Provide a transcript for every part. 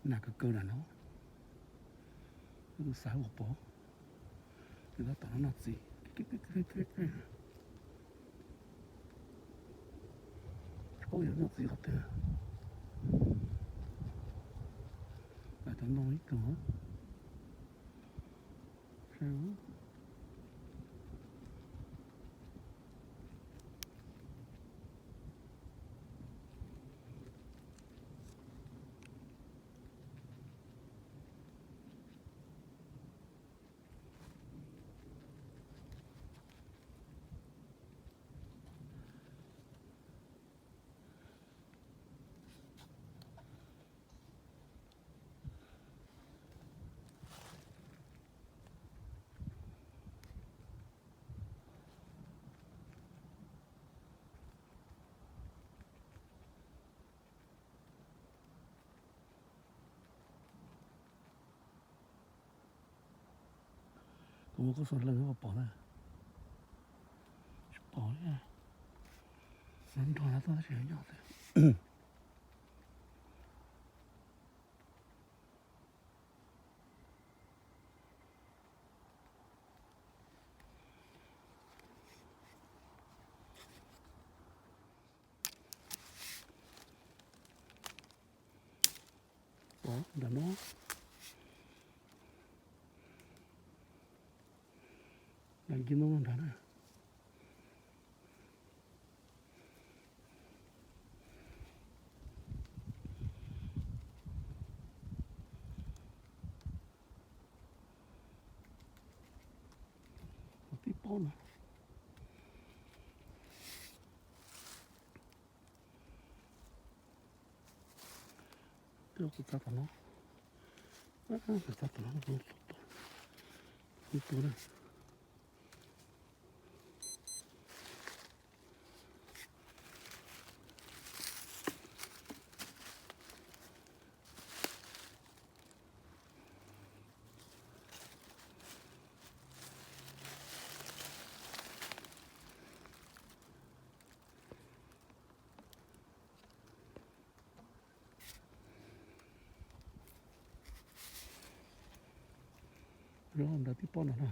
Nag kawg kawg nram no, kuv xav ua pov, tab tom noj txiv. Tsis paub yog noj txiv qhov twg. Lam tau ntoo ib tug. Kuv muab koj xuas lawm pom na. Tsis pom li. Nrog nrog no tuaj tab sis nyob xwb. Ov, nram no. Nram kis no nrad na. Tib pob no. Twb los kuv txav tom no, kuv txav tom no, kuv tua na. Nrad tib pob no na.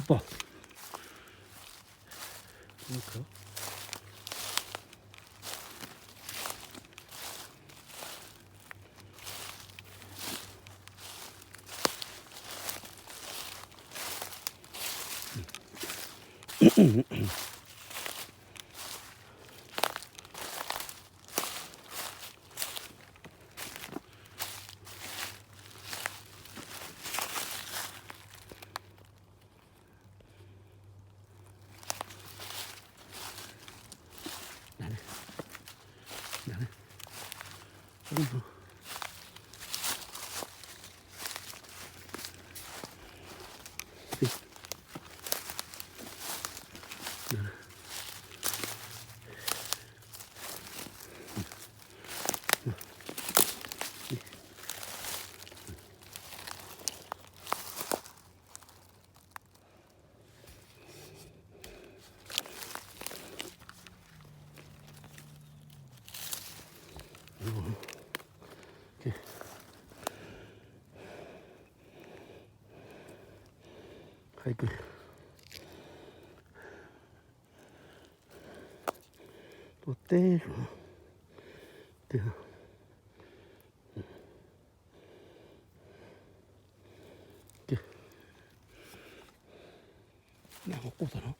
Pom. Tua teb tiag. Nag qhov quaj tom no.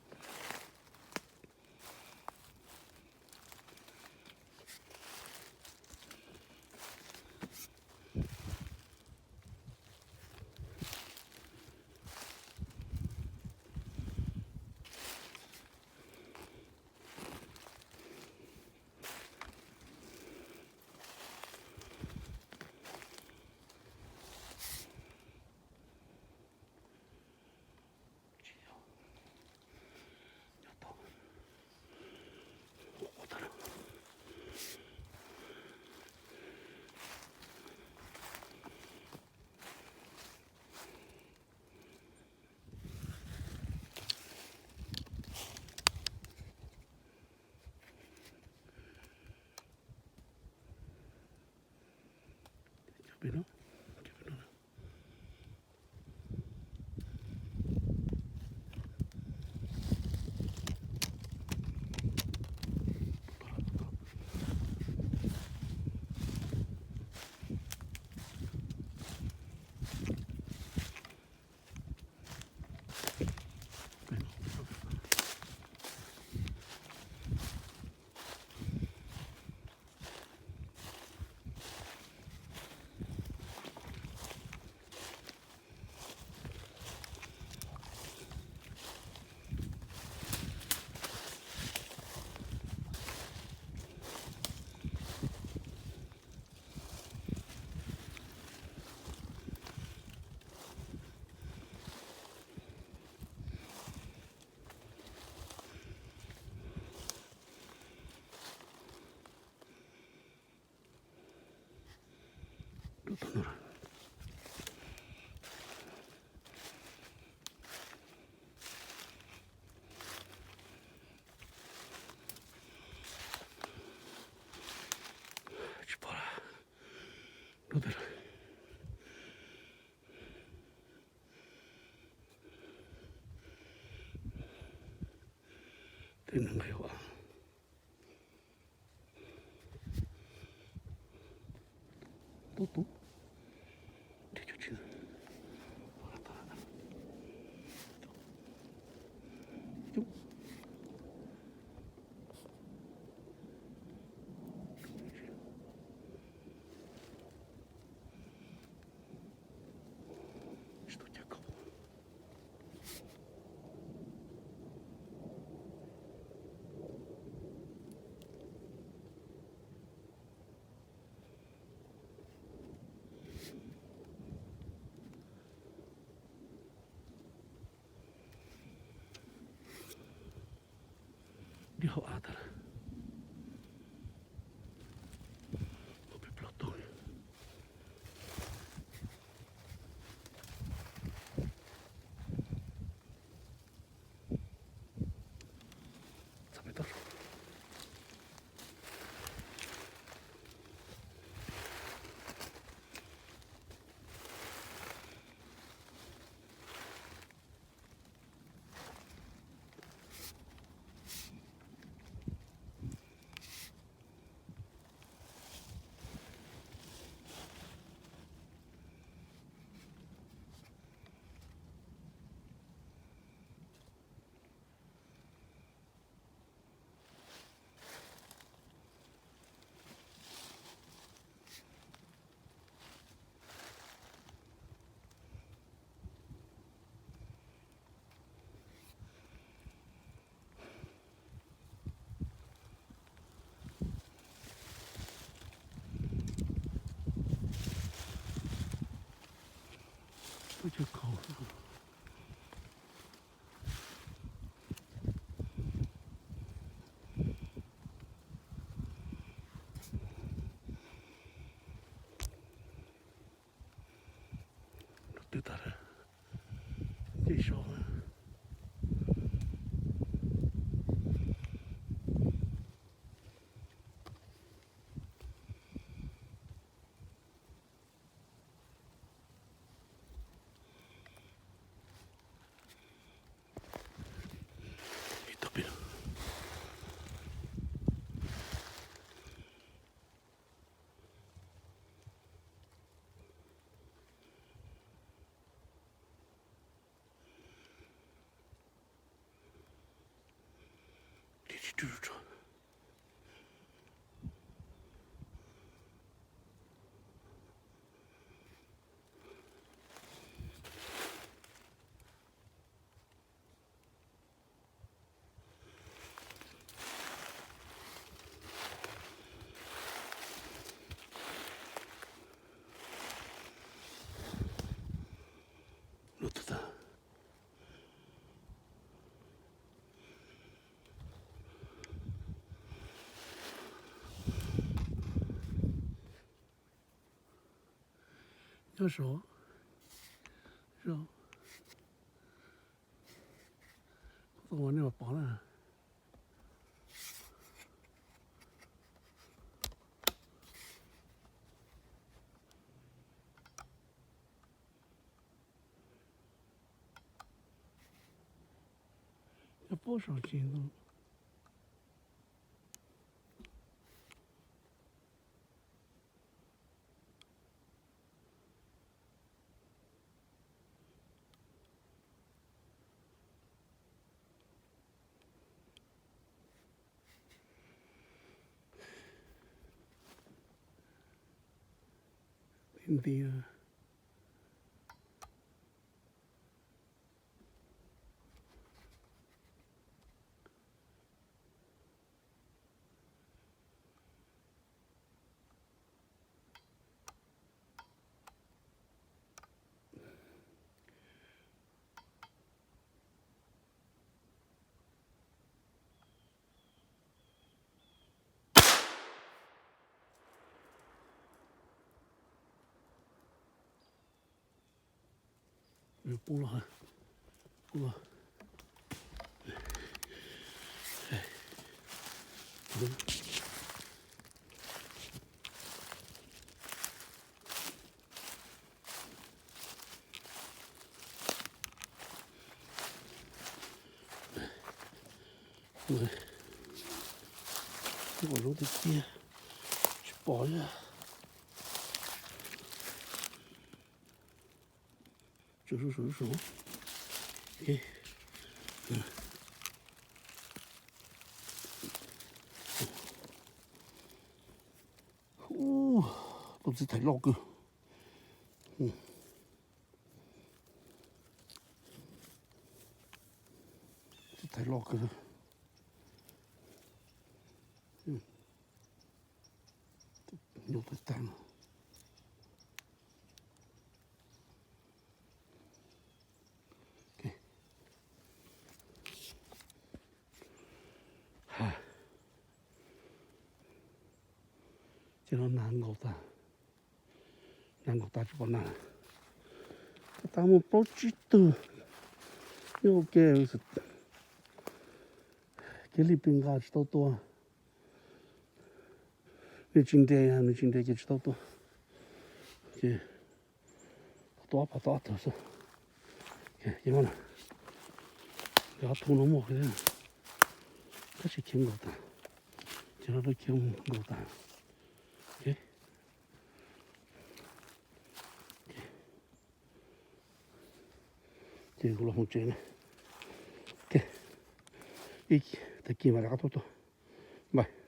Tau no lawm. Tsis pom lawm. Dub tiag lawm. Tej neeg nqis hauv av. Tub tub. Nrhiav cov tsis. Tsis tau cas kho. Nrhiav hauv av tag lawm. Hauv peb plaub tug. Txog peb toj saud. Ub, cov khaub. Rau twg tag lawm? Nce saud. Ib tug pem no. Ris tsis rub tso. Lub tug tag. Nyob saud, saud. Kuv tau ua nej los pom na. Nyob puag saum tsev ntoo. Nti nti. Pub los, pub los. Ua zoo tiag tiag, tsis pom li. Tsuas zuj zus zuj zus. Tus txiv thais loj kawg. Txiv thais loj kawg. Nyob tag tag no. Ces no nag nkaus tag, nag nkaus tag tsis pom nag. Tab mus plaub tsib tug nyob ua ke, kiag li pes nqa tsis tau tua. Nws tsis nres, nws tsis nres ces tsis tau tua. Ces pom tau ob phav tau ob tug xwb. Ces no, ob tug no muaj tab sis khiav nkaus tag. Ces no khiav nkaus tag. Ces kuv los mus tsev na. Ib tag kis mam rov qab tuaj tua. Bye.